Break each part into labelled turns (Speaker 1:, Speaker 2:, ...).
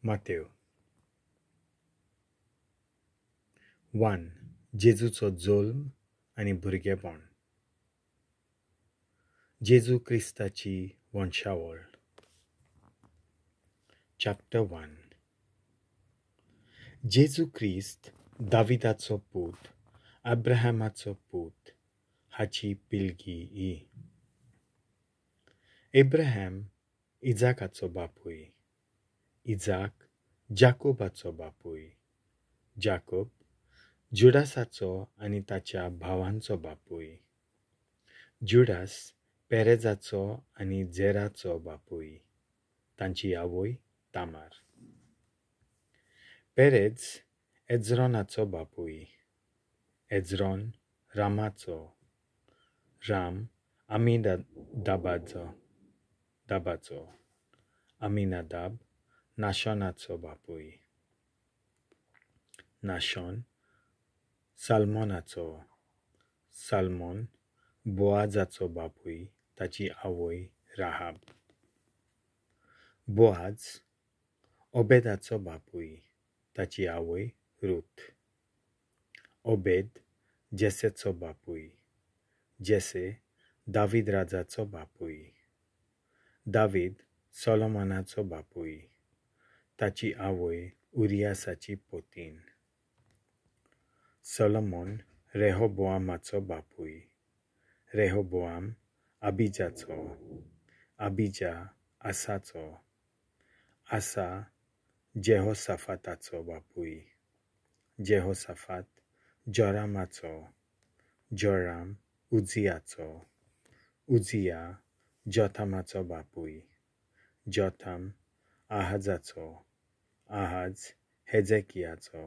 Speaker 1: मातेव 1. जेजूचो जल्म आनी भुरगेपण. जेजू क्रिस्ताची वंशावळ. चॅप्टर 1. जेजू क्रिस्त दाविदाचो पूत, अब्राहमाचो पूत, हाची पिळगी ही. अब्राहम इजाकाचो बापूय, इजाक जाकोबाचो बापूय, जाकोब जुडासाचो आनी ताच्या भावांचो बापूय, जुडास पेरेजाचो आनी झेराचो बापूय, तांची आवय तामार. पेरेज एज्रोनाचो बापूय, एज्रोन रामाचो, राम अमीनादाबाचो, अमीनादाब नाशोनाचो बापूय, नाशोन साल्मोनाचो, साल्मोन बोआजाचो बापूय, ताची आवय राहाब. बोआज ओबेदाचो बापूय, ताची आवय रूथ. ओबेद जेसेचो बापूय, जेसे दावीद राजाचो बापूय, दावीद सोलोमनाचो बापूय, ताची आवय उरियासाची पोतीन. सोलोमन रेहोबोआमाचो बापूय, रेहोबोआम अबिजाचो, अबिजा आसाचो, आसा जेहोसाफाताचो बापूय, जेहोसाफात जोरामाचो, जोराम उजियाचो, उजिया जोथामाचो बापूय, जोथाम आहाजाचो, आहाज हेजेकियाचो,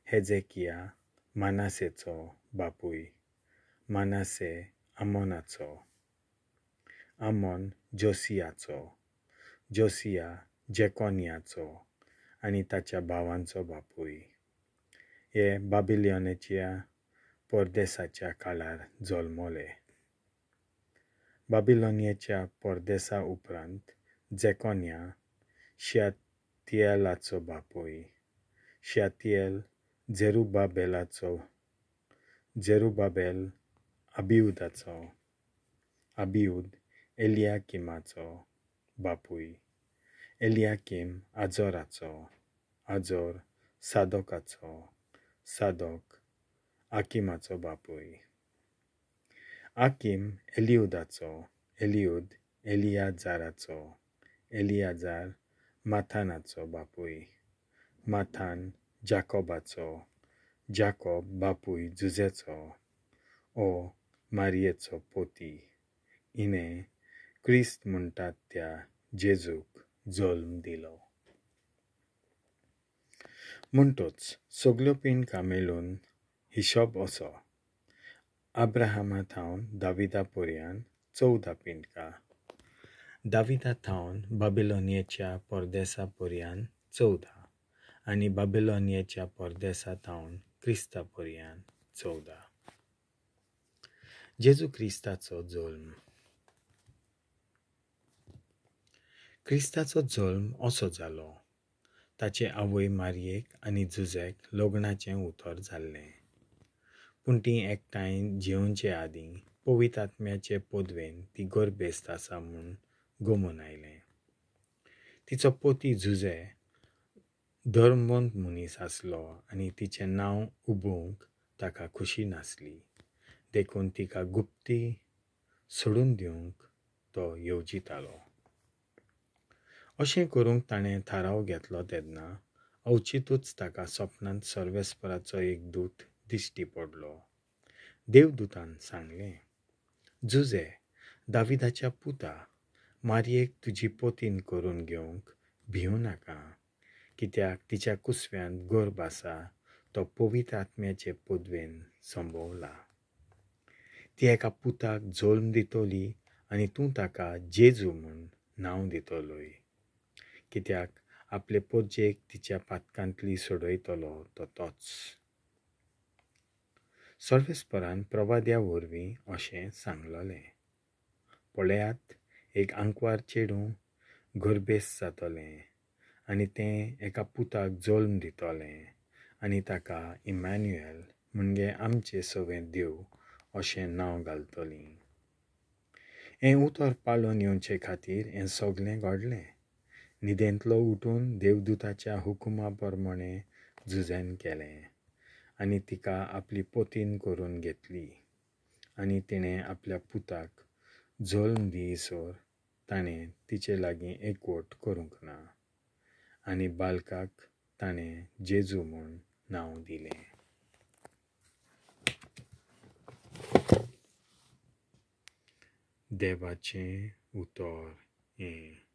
Speaker 1: हेजेकिया मानासेचो बापूय, मानासे आमोनाचो, आमोन जोसियाचो, जोसिया जेकोनियाचो आनी ताच्या भावांचो बापूय. हे बाबिलोनाच्या परदेसाच्या काळार जल्मले. बाबिलोनियाच्या परदेसा उपरांत जेकोनिया शातिएलाचो बापूय, शातिएल झेरुबाबेलाचो, झेरुबाबेल अबिउदाचो, अबिउद एलियाकिमाचो बापूय, एलियाकीम आजोराचो, आजोर सादोकाचो, सादोक आकिमाचो बापूय, आकीम एलिउदाचो, एलिउद एलियाजाराचो, एलियाजार माथानाचो बापूय, माथान जाकोबाचो, जाकोब बापूय जुजेचो, ओ मारियेचो पोती, हिणें क्रिस्त म्हणटात त्या जेजूक जल्म दिलो. म्हणटच सगल्यो पिंडकां मेळून हिशोब असो: अब्राहमा थावन दाविदा पर्यंत 14 पिंडकां, दाविदा थावन बाबिलोनियाच्या परदेसा पर्यंत 14 आनी बाबिलोनियाच्या परदेसा थावन क्रिस्ता पर्यंत 14. जेजू क्रिस्ताचो जल्म. क्रिस्ताचो जल्म असो जालो. ताचे आवय मारयेक आनी जुजेक लग्नाचें उतर जाल्लें, पूण तीं एकठांय जेवचे आदीं पवित्र आत्म्याचे पदवेन ती गर्भेस्त आसा म्हूण गमून आयलें. तिचो पती जुजे धर्मवंत मनीस आसलो आनी तिचें नांव उबोवंक ताका खुशी नासली, देखून तिका गुप्ती सोडून दिवंक तो येवजितालो. अशें करूंक ताणें थाराव घेतलो तेन्ना अवचितूच ताका सपनांत सर्वेस्पराचो एक दूत दिश्टी पडलो. देवदूतान सांगलें, जुजे, दाविदाच्या पुता, मारयेक तुजी पोतीन करून घेवंक भिवं नाका, कित्याक तिच्या कुसव्यांत गर्भ आसा तो पवित्र आत्म्याचे पदवेन संभवला. ती एका पुताक जल्म दितली आनी तूं ताका जेजू म्हूण नांव दितलोय, कित्याक आपले पोरजेक तिच्या पातकांतली सोडयतलो तो तोच. सर्वेस्परान प्रवाद्या वरवीं अशें सांगलेलें, पळयात, एक आंकवार चेडूं गर्भेस्त जातलें आनी तें एका पुताक जल्म दितलें आनी ताका इमॅन्युएल म्हणजे आमचे सवें देव अशें नांव घालतलीं. हें उतर पाळून येवचे खातीर हें सगलें घडलें. न्हिदेंतलो उठून देवदुताच्या हुकुमा प्रमाणें जुझेन केलें आनी तिका आपली पोतीन करून घेतली आनी तिणें आपल्या पुताक जल्म दिसर ताणें तिचे लागीं एकवट करूंक ना आनी बालकाक ताणें जेजू म्हूण नांव दिलें. देवाचें उतर हें.